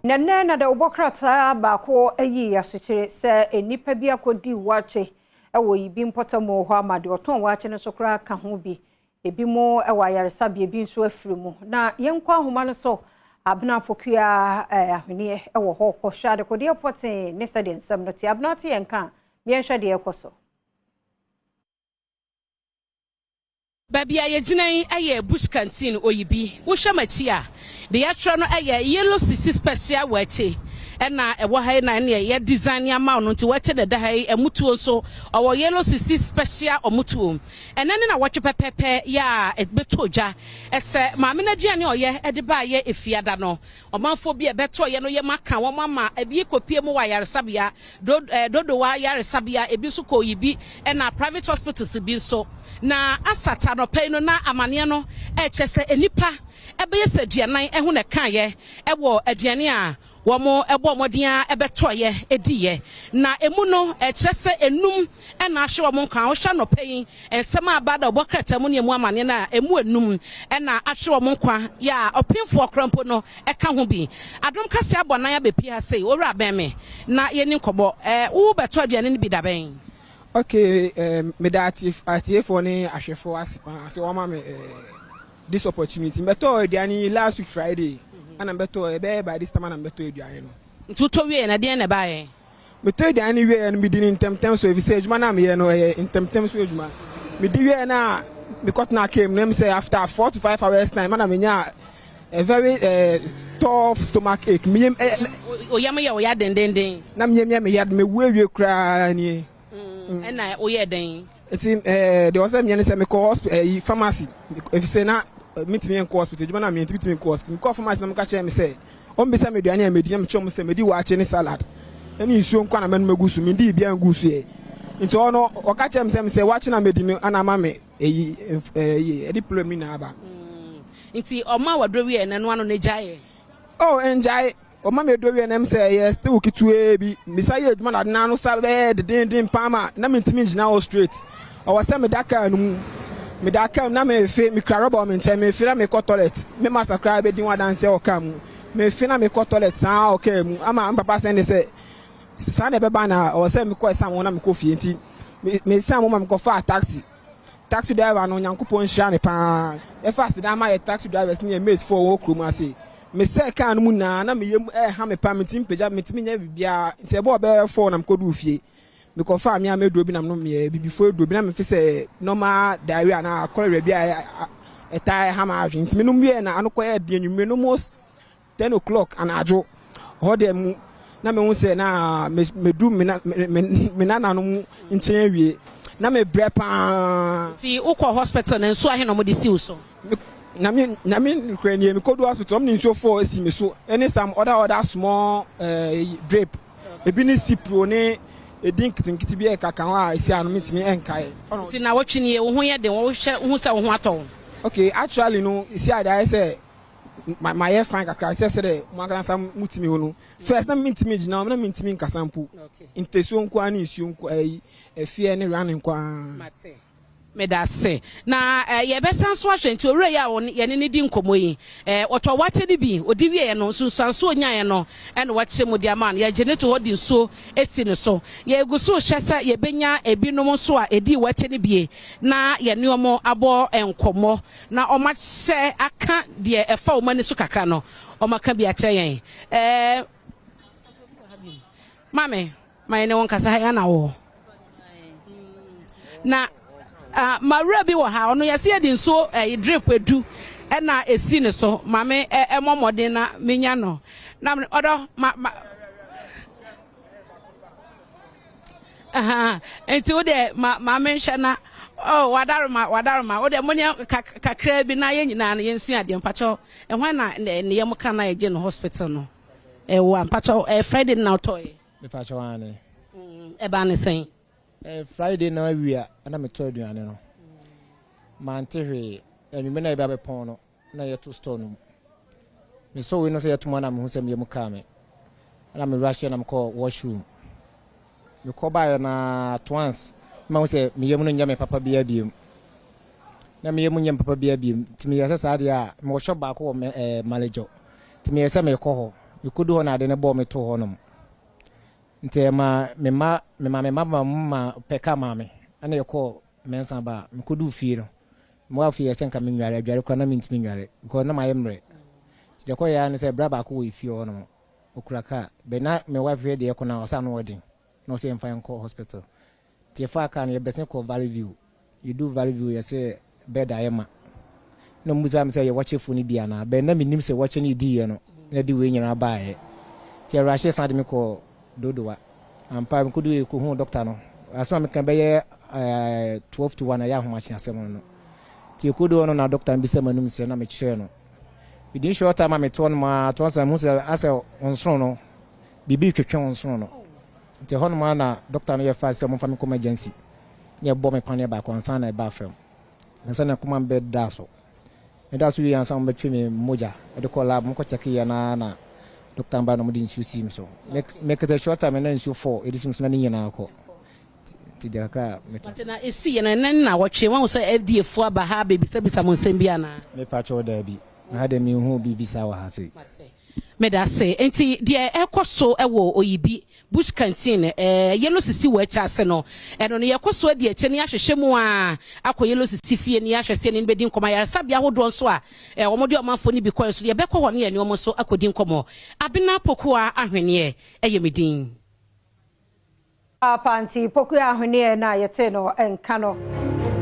Na nnɛ na dawubɔ krataa baako ayi asokyere sɛ nnipa bi akɔdi waakye wɔ Ibi mpɔtam hɔ ama deɛ ɔtɔn waakye no nso koraa ka ho bi. Ebinom wɔ ayaresabea, ebi nso afiri mu. Na yɛnkɔ ahoma no so, Abena Pokuaa Ahweneɛ wɔ hɔ kɔhwɛ adekodeɛ pɔtee ne sɛdeɛ nsɛm no te. Abena te yɛn ka a, yɛnhwɛ deɛ ɛrekɔ so. Baabi a yɛgyina yi yɛ Bush Canteen Oyibi. Wohwɛ m'akyi a, deɛ yɛatwerɛ no yɛ Yellow Sisi Special Waakye ɛna ɛwɔ ha yi na ɛneɛ yɛ design ama wo no nti waakye na ɛda ha yi. Ɛmutuo nso ɔwɔ Yellow Sisi Special ɔmutuo. Ɛnɛ ne nawɔtwe pɛpɛpɛ yɛ a ɛbɛtɔ dwa sɛ maame no aduane a ɔyɛ de baeɛ Efiada no Ɔmanfoɔ bi a ɛbɛtɔeɛ no yam aka wɔn ama ebi kɔpue mu wɔ ayaresabea, Do eh, Dodowa ayaresabea, ebi nso kɔɔ Yibi, ɛna private hospitals bi nso. Na Asat anɔpa yi no na amaneɛ no ɛrekyerɛ sɛ nnipa ɛbɛyɛ sɛ aduanan ɛho na ɛkaeɛ ɛwɔ aduane a wɔn ɛbɔɔ mmɔden ara ɛbɛtɔeɛ ɛdiiɛ. Na ɛmu no ɛkyerɛ sɛ enum ɛna ahwe wɔn nkwa. Wohwɛ anɔpa yi Nsɛm a aba da ɔbɔ krataa mu ne emu amanneɛ no a emu anum na ahwere wɔn nkwa yɛ a ɔpemfoɔ koraa mpo no ka ho bi. Adom Kaseɛ abɔ nan abɛpue ha sei, Owura bɛn me na yɛnni nkɔmmɔ. Eh, wo bɛtɔ aduane no bi da bɛn? Okay, eh, meda atiefoɔ ne ahwɛfoɔ ase paa sɛ wɔama me eh, this opportunity. Mebɛtɔɔ aduane yi last week Friday, ɛna mebɛtɔɔ, ɛbɛyɛ by this time na mebɛtɔɔ aduane no. Nti wotɔ wieɛ no ɛdeɛn na ɛbaeɛ? Metɔ aduan no wieeɛ no, medi no ntɛmntɛm so efisɛ adwuma no a meyɛ no, ɛyɛ ntɛmntɛm so adwuma. Medi wieeɛ no a, mekɔtenaa kaa mu no, ɛm sɛ after 4 to 5 hours time, ɛna menyaa a very tough stomach ache. Me yam eh, Wo yam yɛ wo ya dendenden. Na me yam yɛ me ya, mewu awie koraa nie. Ɛna woyɛɛ dɛn? Nti eh, deɛ ɔsɛ meyɛ ne sɛ mekɔ hospital, eh, pharmacy, efisɛ na mentumi nkɔ hospital, adwuma no a meyɛ nti mentumi nkɔ hospital. Mekɔɔ pharmacy na wɔka kyerɛɛ me sɛ wɔmmisa me aduane a medi na mekyerɛ wɔn sɛ medi waakye ne salad ne nsuo nko na mɛnom agu so, mendii biribiara nguu so ɛ. Nti ɔno no ɔka kyerɛɛ me sɛ mesɛ waakye na medi no ana ama me eyi ɛyi ɛde problem no nyinaa aba. Nti ɔmaa waduro wieɛ no ɛno ano no egyaeɛ? Oh, ɛngyae. Ɔma me aduro wie no ɛm sɛ ɛyɛ stew ketewaa bi. Mesa yɛ adwuma na ade no ano sa bɛyɛ dedeenden paa ma na mentumi ngyina hɔ straight. Ɔwɔ sɛ meda kaa no mu. Meda kaa mu na merefe, mekura rɔba wɔ me nkyɛn, merefe na merekɔ toilet. Me masa koraa bɛdi ho adanseɛ wɔ kaa mu. Merefe na merekɔ toilet saa wɔ kaa mu ama me papa sɛnde sɛ saa na ɛbɛba na ɔwɔ sɛ mekɔ ɛsan mu na mekɔ fie nti mesan mu ma mekɔfaa taxi. Taxi driver no Nyankopɔn nhyira no paa. Yɛfa aseda ma yɛ taxi drivers ne yɛ mates foɔ wɔ kurom ase. Mesɛɛ kaa no mu nyinaa na me yam ɛreha me paa, mentumi mpagya, mentumi nyɛ biribiara. Nti ɛbɔɔ bɛyɛ four na mekɔduu fie. Mekɔfaa me ara m'aduro bi na menomeɛ, abibifoɔ aduro bi na mefe sɛ normal diarrhea anaa cholera bi a ɛtaa ɛha m'adwene. Nti menom wieɛ na ano kɔyɛɛ den anwummere no almost 10 o'clock anadwo hɔ deɛ mu na mehu sɛ na medu me me nananom nkyɛn awie na mebrɛ paa. Nti wokɔ hospital na nsuo ahe na wɔde si wo so? Nyame nyame kura nie, mekɔdu hospital wɔn de nsuo four si me so ɛne some other small drip ebi ne cipro ne edi nketenkete bi ɛkaka ho a esi ano mentumi ɛnkae. Nti na wɔtwe nie wo ho yɛ den, wohwɛ wohu sɛ wo ho atɔ wo? Okay, actually no, esi ade ayɛ sɛ mayɛ fine kakra sɛ dɛ mo ankasa mutumi ho no. First na mentumi gyina hɔ na mentumi nkasa mpo, ntasuo nko ara ne nsuo nko ɛyi ɛfiɛ ne running nko ara. Meda ase. Na yɛbɛsan so ahwɛ nti owura yi a yɛne ne di nkɔmmɔ yi, ɔtɔ wakyɛ no bi, ɔdi wieɛ no, nsunsuanso ɔnyaeɛ no ɛna wakyerɛ mu de ama no. Yɛgye ne to hɔ de nsuo si ne so. Yɛgu so hyɛ sɛ yɛbɛnya ebinom nso a ɛdii wakyɛ no bie na yɛne wɔn abɔ nkɔmmɔ na wɔn ahyɛ aka deɛ ɛfa wɔn ani so kakra no, wɔn aka bi akyerɛ yɛn. Maame, ma yɛne wɔn kasa ha yɛn na wɔ. Na mawura bi wɔ ha, ɔno yɛsɛ yɛde nsuo ɛyi drip edu ɛna esi ne so. Maame ɛmɔ mmɔden na menya no. Na ɔdɔ ma ma. Nti wo deɛ ma maame nhwɛ na oh wadaroma wadaroma wo deɛ mo nyɛ kakra bi na yɛn nyinaa no yɛnsua adeɛ. Mpakyɛw, ɛhwan na ne yam ka na yɛgye no hospital no? Ɛwɔ a mpakyɛw, ɛyɛ Friday na ɔtɔɔyɛ? Mepakyɛw, ane. Ɛbaa ne sɛn? Friday na awia na metɔ aduane no, mante hwee. Anwummerɛ na yɛbɛ abɛpɔn no na yɛto store no mu, mesɔ wei no sɛ yɛto mu a na mehu sɛ meyɛ kaa me na me rush na mekɔ washroom. Mekɔ baeɛ na at once ma hu sɛ meyɛ mu no nyɛ me papa biara biom, na meyɛ mu nyɛ me papa biara biom. Nti meyɛ sɛ saa deɛ a mewɔ shop baako wɔ me Malejɔ, nti meyɛ sɛ mekɔ hɔ. Mekɔdu hɔ na ade no bɔɔ me too hɔnom. Nti ɛma me mma, mema me mma ma pɛ kaa maa me ɛna yɛkɔɔ Mensah baa. Mekɔduu fie no, mewɔ fie yɛ sɛ nka menware, adware koraa na mentumi nware because na mayɛ mmerɛ. Nti deɛ ɛkɔyɛ ara ne sɛ bra baako wɔ efie hɔ nom, ɔkura kaa. But na me wife hwɛ deɛ ɛkɔ no a ɔsɛ ano ɔden na ɔsɛ yɛmfa yɛnkɔ hospital. Nti yɛfaa kaa no yɛbɛsen kɔɔ Valley View. Yɛduu Valley View yɛse bed ayɛ ma. Na ɔmo bisaa me sɛ ɛyɛ wakyefoɔ no bi anaa? But na mennim sɛ wakye no yɛdiiɛ no na ɛde wei nyinaa baeɛ. Nti ɛrushee san de me kɔɔ Dodowa. Ampa mekoduui kɔhuu doctor no. Asɛm a meka bɛyɛ 12 to 1 ɛyɛ ahomakye asɛm no no. Nti yɛkɔduu hɔ no na doctor no bisa m'anum sɛ na mekyerɛɛ no. Within short time a mete hɔ nom ara to ansa mehu sɛ asɛ nsono no biribi retwetwe wo nsono no. Nti ɛhɔ nom ara na doctor no yɛ fast sɛ ɔmfa me nkɔ emergency na yɛbɔ me paneɛ baako ansa na ɛbaa fam. Ansa na koma bɛ da so. Meda so wie ansa wɔn bɛtwe me mogya de kɔ lab wɔn kɔ check yɛ na na doctor ba na wɔn de nsuo sii me so. Me me kete short time na nsuo fɔ edi si me so na ne nyinaa kɔ. Nti deɛ kakra a metɔ. Mate na esi yɛ no ɛnɛ nnawɔtwe wahu sɛ FDA foɔ aba ha abɛbisabisa mo nsɛm bi anaa? Me pakyɛw daabi. Ha deɛ menhuu biribi saa wɔ ha sei. Mate. Medase. Enti deɛ ɛrekɔ so wɔ Oyibi Bush Canteen, eh, Yellow Sisi wɔ akyɛ ase no, ɛno no yɛkɔ so adi akyɛ ne yɛahwehwɛ mu ara akɔ Yellow Sisi fie ne yɛahwɛ sɛ yɛne no bɛdi nkɔmmɔ. Ayaresabea ahodoɔ nso a eh, wɔde ɔmanfoɔ no bi kɔɛ nso, yɛbɛkɔ hɔ ne yɛne wɔn nso akɔdi nkɔmmɔ. Abena Pokuaa Ahweneɛ yɛ me din. Paapa nti Pokuaa Ahweneɛ no a yɛtee no nka no.